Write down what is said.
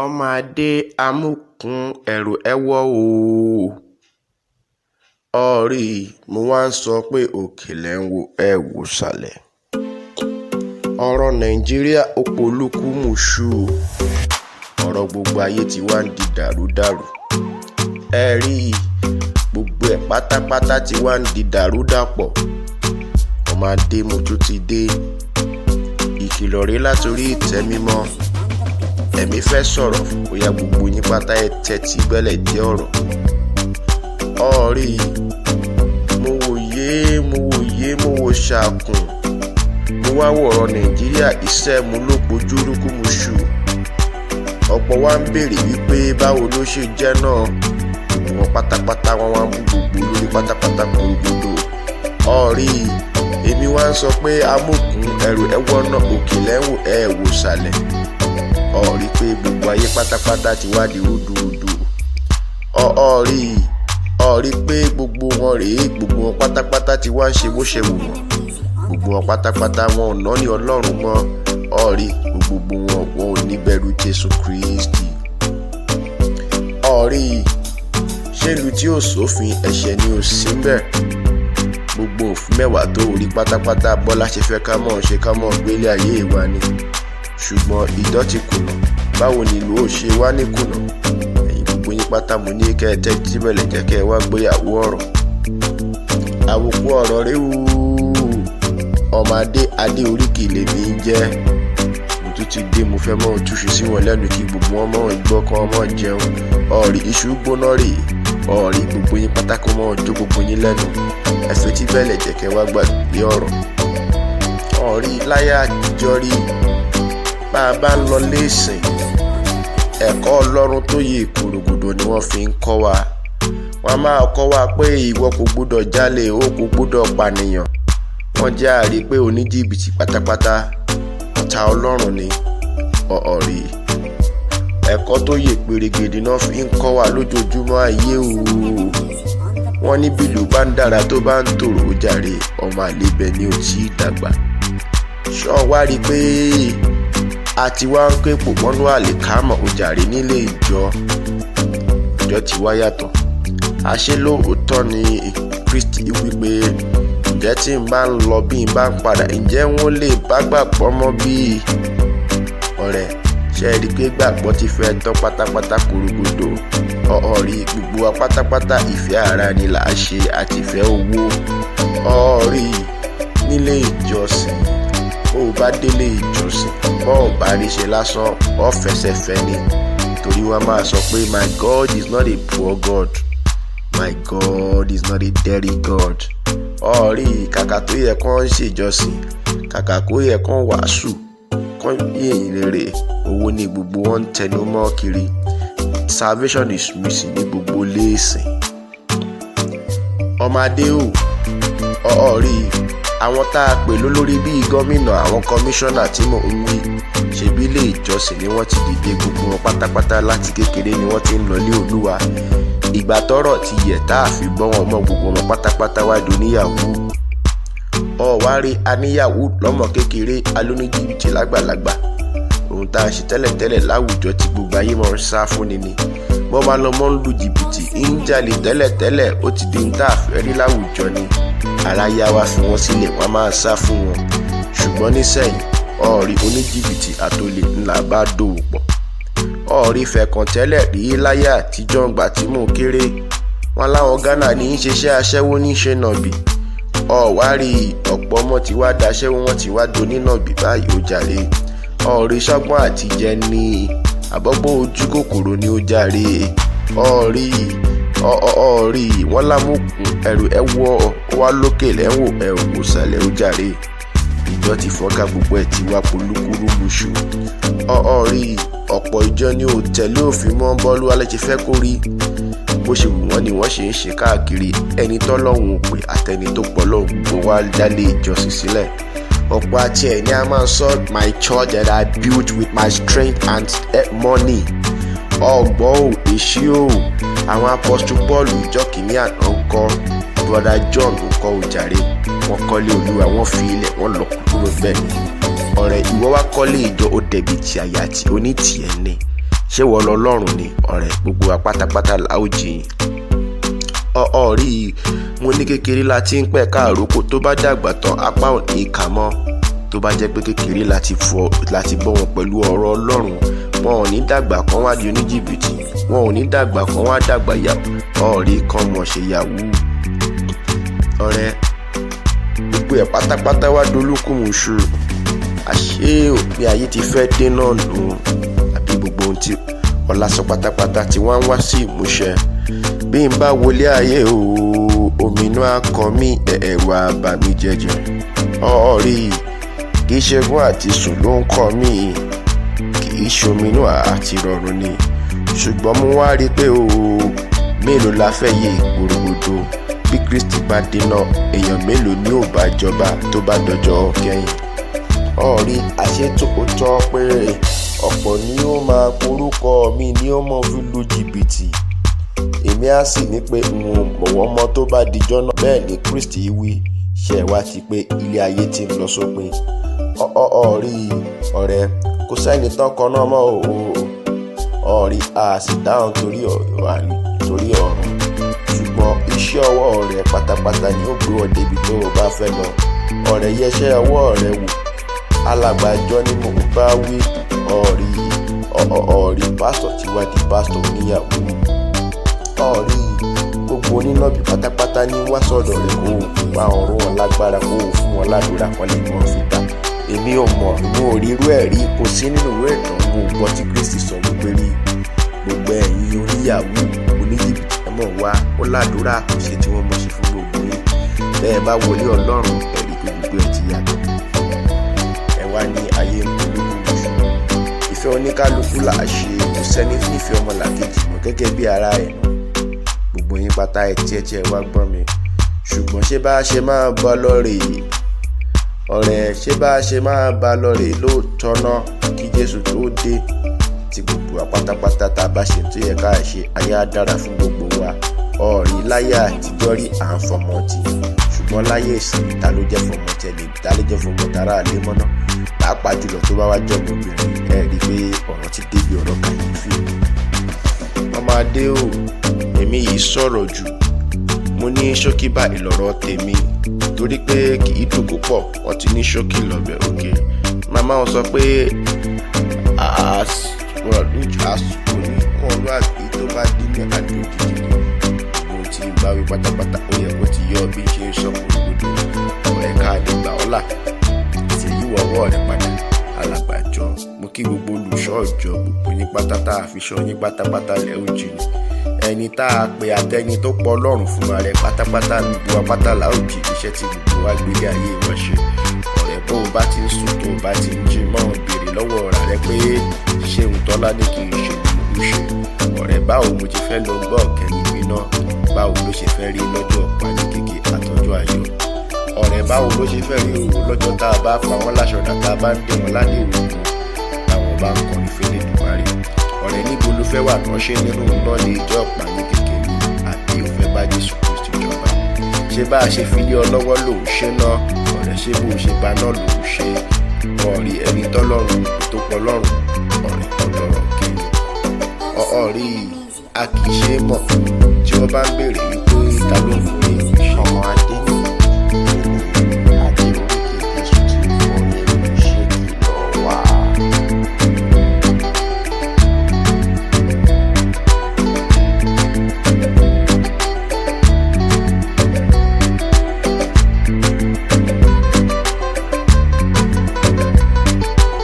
Ọmọadé amúkùn-ún ẹrù ẹ̀ wọ́ o! Orí mo wá ń sọ pé òkè lẹ̀ ń wò, ẹ wò ìsàlẹ̀. Ọ̀rọ̀ Nàìjíríà ó polúkúmuṣu, ọ̀rọ̀ gbogbo ayé ti wá ń di dàrúdàrú. Ẹ rí i, gbogbo ẹ̀ pátápátá ti wá ń di dàrúdàpọ̀. Ọmọadé, mo tún ti dé. Ìkìlọ̀ rèé látorí ìtẹ́ mímọ́. Ẹ̀mí fẹ́ sọ̀rọ̀, bóyá gbogbo yín pátá ẹ tẹ́tí bẹ́lẹ̀ jẹ́ ọ̀rọ̀. Ọ̀rí, mo wòye, mo wòye, mo wò ṣàkùn. Mo wá wọ̀rọ̀ Nàìjíríà, iṣẹ́ mu ló pojúrúkúmuṣu. Ọ̀pọ̀ wa ń béèrè wípé báwo ló ṣe jẹ́ náà. Gbogbo wọn pátápátá wọn wá ń bú gbogbo lórí pátápátá korogodo. Ọ̀rí, èmi wá ń sọ pé amúkùn ẹrù ẹ wọ́nà, òkè lẹ́wọ̀, ẹ wò sàlẹ̀. Ọ̀rí pé gbogbo ayé pátápátá ti wá di rúdurùdu. Ọ̀rí, ọ̀rí pé gbogbo wọn rèé, gbogbo wọn pátápátá ti wá ń ṣe bó ṣe wù wọ́n. Gbogbo wọn pátápátá wọn ò ná ní Ọlọ́run mọ́. Ọ̀rí, gbogbo wọn, wọn ò ní bẹ̀rù Jésù Kristi. Ọ̀rí, ṣé ìlú tí ò sófin ẹ̀ṣẹ̀ ni ò sí ńbẹ̀? Gbogbo òfin mẹ́wàá tó rí pátápátá, Bọ́lá ṣe fẹ́ ká mọ̀ ṣe ká mọ̀ gbélé ayé wa ni. Ṣùgbọ́n ìjọ ti kùnà. Báwo ni ìlú ò ṣe wá ní kùnà? Ẹ̀yin gbogbo yín pátá, mo ní kẹ́ ẹ tẹ́tí bẹ̀lẹ̀ jẹ́ kẹ́ ẹ wá gbéyàwó ọ̀rọ̀. Àwòkù ọ̀rọ̀ rèé o. Ọmọadé adé oríkì lèmi ń jẹ́. Mo tún ti dé, mo fẹ́ mọ́ túṣu sí wọn lẹ́nu kí gbogbo wọn mọ̀ gbọ́ kí wọ́n mọ̀ jẹun. Ọ̀rí, iṣu gbóná rèé. Ọ̀rí, gbogbo yín pátá kó mọ́ jó gbogbo yín lẹ́nu. Ẹ fetí bẹ́lẹ̀ jẹ́ kẹ́ wá gbàgbé ọ̀rọ̀. Ọ̀rí, láyé àtijọ́ rí, bá a bá ń lọ léèsìn, ẹ̀kọ́ Ọlọ́run tó yè kòrògodò ni wọ́n fi ń kọ́ wa. Wọ́n á máa kọ́ wa pé ìwọ kò gbọdọ̀ jalè, o kò gbọdọ̀ pànìyàn. Wọ́n jẹ́ àrí pé oníjìbìtì pátápátá ọ̀tá Ọlọ́run ni. Ọ̀rí, ẹ̀kọ́ tó yè pèrègèdè náà fi ń kọ́ wa lójoojúmọ́ ayé o. Wọ́n ní bílù bá ń dára, tó bá ń tòrò, ó jàre, ọmọ àlebẹ̀ ni ò tí ì dàgbà. Ṣọ́ wá rí i pé a ti wá ń ké pòpọ́nú àlìkámọ̀, ó jàre, nílé ìjọ? Ìjọ ti wá yàtọ̀. Àṣé lóòótọ́ ni Kristi wípé, ǹjẹ́ tí n bá ń lọ, bí n bá ń padà, ǹjẹ́ wọ́n lè bá gbàgbọ́ mọ́ bí? Ọ̀rẹ́, ṣe é rí i pé gbàgbọ́ ti fẹ́ tán pátápátá korogodo? Ọ̀rí, gbogbo wa pátápátá, ìfẹ́ ara ni là á ṣe àti ìfẹ́ owó. Ọ̀rí, nílé ìjọsìn, bó o bá délé ìjọsìn, bó o bá rí ṣe lásán, ọ fẹsẹ̀ fẹ́ ni, torí wọ́n máa sọ pé, "My God is not a poor God. My God is not a dirty God." Ọ̀rí, kàkà tó yẹ kán ṣèjọsìn, kàkà kó yẹ kán wàásù, kán yìnyín rere, owó ní gbogbo wọn ń tẹnu mọ́ kiri. Salvation is missing ní gbogbo léèsìn. Ọmọadé o, ọ̀rí, àwọn tá a pè lólórí bíi gómìnà, àwọn kọmíṣánná tí mò ń wí, ṣebí ilé ìjọsìn ni wọ́n ti dìde. Gbogbo wọn pátápátá, láti kékeré ni wọ́n ti ń lọlé Olúwa. Ìgbà tọ́rọ̀ ti yẹ̀ tá a fi gbọ́ wọn mọ́, gbogbo wọn pátápátá wá di oníyàwó. Ọ̀wárí aníyàwó lọ́mọ kékeré, alóníjìbìtì lágbàlagbà. Ohun tá a ṣe tẹ́lẹ̀tẹ́lẹ̀ láwùjọ tí gbogbo ayé máa ń sá fúnni ni wọ́n máa lọ mọ́ ń lu jìbìtì, ń jalè tẹ́lẹ̀tẹ́lẹ̀, ó ti di ń tá a fẹ́ rí láwùjọ ni. Aráyá wa fi wọ́n sílẹ̀, wọ́n máa sá fún wọn. Ṣùgbọ́n nísẹ̀yìn, ọ̀rí, oníjìbìtì àtolè ńlá bá dòwò pọ̀. Ọ̀rí, fẹ̀kàn tẹ́lẹ̀ rí láyé àtijọ́, ńgbà tí mò ń kéré, wọn láwọn Ghana ní í ṣiṣẹ́ aṣẹ́wó, ní í ṣe nàbì. Ọ̀wárí, ọ̀pọ̀ ọmọ tí wàá daṣẹ́wó, wọ́n ti wá donínàbì báyìí, ó jàre. Ọ̀rí, sọ́gbọ́n àtijẹ́ ní àbọ̀gbọ́n ojú kòkòrò ni, ó jàre. Ọ̀rí, ọ̀rí, wọ́n lámùkùn ẹrù ẹ wọ́ wá lókè lẹ́wọ̀, ẹ wò sàlẹ̀, ó jàre. Ìjọ ti fọ́nká, gbogbo ẹ̀ ti wá polúkúrú muṣu. Ọ̀rí, ọ̀pọ̀ ìjọ ni ò tẹ̀lé òfin mọ́. Bọ́lú alẹ́ ṣe fẹ́ kó rí, bó ṣe wù wọ́n ni wọ́n ṣe ń ṣe káàkiri. Ẹni tọ́lọ́hún ò pè àtẹni tó pọ̀ lọ́hùn, gbogbo wa dálé ìjọsìn sílẹ̀. Ọ̀pọ̀ àti ẹ̀ ní a máa sọ, "My church that I built with my strength and money." Ọ̀gbọ́n ò èṣí o. Àwọn Apostle Paul ìjọ kìíní àná ń kọ́, Brother John ń kọ́, òjàre, wọ́n kọ́lé Olúwa, wọ́n fi ilẹ̀, wọ́n lọ kúrò bẹ́ẹ̀ ni. Ọ̀rẹ́, ìwọ wá kọ́lé ìjọ, ó dẹ̀bi ti àyà tí onítìẹ́ ni. Ṣé wọ́n lọ lọ́rùn ni? Ọ̀rẹ́, gbogbo wa pátápátá la ó jìn. Ọ̀rí mo ní kékeré la ti ń pẹ̀ káàrókò, tó bá dàgbà tán apá ò ní kà mọ́. Tó bá jẹ́ pé kékeré láti fọ láti bọ́ wọn pẹ̀lú ọ̀rọ̀ Ọlọ́run, wọn ò ní dàgbà kan wá di oníjìbìtì, wọn ò ní dàgbà kan wá dàgbà yà ọ̀rí kan mọ̀ ṣe yahoo. Ọ̀rẹ́, gbogbo ẹ̀ pátápátá wá dolúkúmuṣu. Àṣé òpin ayé ti fẹ́ dé náà nù, àbí gbogbo ohun tí ọlá sọ pátápátá tí wọ́n ń wá sí ìmúṣẹ. Bí n bá wọlé ayé o, òmìnú akọ mi, ẹ̀rù àbà mi jẹjẹ. Ọ̀rí kì í ṣẹ́gun àti sùn ló ń kọ́ mi, kì í ṣominú àti rọrùn ni. Ṣùgbọ́n mo wá rí i pé o, mélòó la fẹ́ yé gbòrògbòdò? Bí Kristi bá dènà, èèyàn mélòó ni ò bá jọba tó bá dọjọ́ kẹ́yìn? Ọ̀rí àṣetò tọ́ pé ọ̀pọ̀ ni ó máa porúkọ mi ni ó mọ̀ fi lu jìbìtì. Èmi á sì ní pé n ò mọ̀ wọ́n mọ́ tó bá dijọ́ náà. Bẹ́ẹ̀ ni Kristi wí. Ṣe wá ti pé ilé ayé ti ń lọ sópin? Ọ̀rí ọ̀rẹ́, kò sẹ́ni tán kan náà mọ́ o. Ọ̀rí a sì dáhùn torí ọ̀run, ṣùgbọ́n iṣẹ́ ọwọ́ rẹ pátápátá ni ó gbé ọ débi tó o bá fẹ́ lọ. Ọ̀rẹ́, yẹṣẹ́ ọwọ́ rẹ wò. Alàgbàjọ ni mo bá wí. Ọ̀rí ọ̀rí pásítọ̀ ti wá di pásítọ̀ oníyàwó. Ọ̀rí gbogbo onínàbì pátápátá ní wá sọ̀dọ̀ rẹ̀ kó o bá ọ̀run wọn lágbára, kó o fún wọn ládùúrà kan lè mọ̀ fi ta. Èmi ò mọ̀, mo ò rí irú ẹ̀ rí, kò sí nínú ìwé ìtàn. Mo gbọ́ tí Kristi sọ wípé rí gbogbo ẹ̀yin oníyàwó oníjìbìtì ẹ̀ mọ̀ wá, ó ládùúrà àkànṣe tí wọ́n mọ̀ ṣe fún gbogbo yín. Bẹ́ẹ̀ bá wọlé Ọlọ́run, ẹ̀rí pé gbogbo ẹ̀ ti yàtọ̀. Ẹ wá ní ayé ń polúkúmuṣu. Ìfẹ́ oníkálukú là á ṣe, kò sẹ́ni nífẹ̀ẹ́ ọmọlàkejì mọ́ gẹ́gẹ́ bí ara ẹ̀ nà. Gbogbo yín pátá ẹ̀ tí ẹ wá gbọ́n mi. Ṣùgbọ́n ṣé bá ṣe máa bá lọ rèé? Ọ̀rẹ́, ṣé bá ṣe máa bá lọ rèé lóòótọ́ náà kí Jésù tó dé? Tí gbogbo wa pátápátá tá a bá ṣe tó yẹ ká ṣe, ayé á dára fún gbogbo wa. Ọ̀rí láyé àtijọ́ rí à ń fọmọ tì, ṣùgbọ́n láyé ìsìn, ta ló jẹ́ fọmọ tẹ̀lé? Ta ló jẹ́ fọmọ tara àlé mọ́nà? Pàápàá jùlọ tó bá wá jọmọ obìnrin, ẹ rí i pé ọ̀rọ̀ ti débi ọ̀rọ̀ kàyéfì. Ọmọ adé o, èmi yìí sọ̀rọ̀ jù. Mo ní ṣókí báyìí lọ̀rọ̀ tèmi, torí pé kì í dùn púpọ̀. Wọ́n ti ní ṣókí lọ́bẹ̀ òkè. Màmá wọn sọ pé àsìkò ní ọmọlúàbí tó bá dé ní àdó òjijì ni. Ohun tí ń bá wí pátápátá, ó yẹ kó ti yọ bí ṣe ń sọ kòrògbòdò. Ọ̀rẹ́, ká lè gbà ọ́ là tí yíwọ ọwọ́ rẹ padà. Alàgbàjọ, mo kí gbogbo olùṣọ́ ìjọ, gbogbo yín pátá tá a fi ṣọ́ yín pátápátá lẹ́ ó jìnnà. Ẹni tá a pè àtẹni tó pọ̀ Ọlọ́run fúnra rẹ̀ pátápátá, gbogbo wa pátá la ó jì iṣẹ́ tí gbogbo wa gbélé ayé wa ṣe. Ọ̀rẹ́, bó o bá ti ń sùn, tó o bá ti ń jí, mọ́ béèrè lọ́wọ́ ọ̀rá rẹ pé ṣé ohun tọ́lá ní kí n ṣe ni mò ń ṣe? Ọ̀rẹ́, báwo mo ti fẹ́ lọ gbọ́ ọ̀kẹ́ níbi náà? Báwo ló ṣe fẹ́ rí lọ́jọ́ ọ̀pá kékeré àtọ́jú ayọ̀? Ọ̀rẹ́, báwo ló ṣe fẹ́ rí òwò lọ́jọ́ tá a bá pa wọ́n láṣọ dà, tá a bá ń dé wọn ládé òwò, táwọn bá ń kọrin fẹ́lẹ́ dùmarè? Ọ̀rẹ́, níbo ló fẹ́ wà náà? Ṣé nínú iná ní ìjọ ọ̀pá ní kékeré, àbí ò fẹ́ bá Jésù Kristi jọba? Ṣé bá a ṣe fi lé ọ lọ́wọ́ lòún ṣe náà? Ọ̀rẹ́, ṣé bó ṣe bá náà lòún ṣe? Ọ̀rí ẹni tọ́lọ́run tó pọ̀ lọ́rùn, ọ̀rẹ́, ọlọ́rọ̀ kiri. Ọ̀rí a kì í ṣe é mọ̀ tí wọ́n bá ń béèrè wípé ta ló ń forí ìṣe. Ọmọ adé.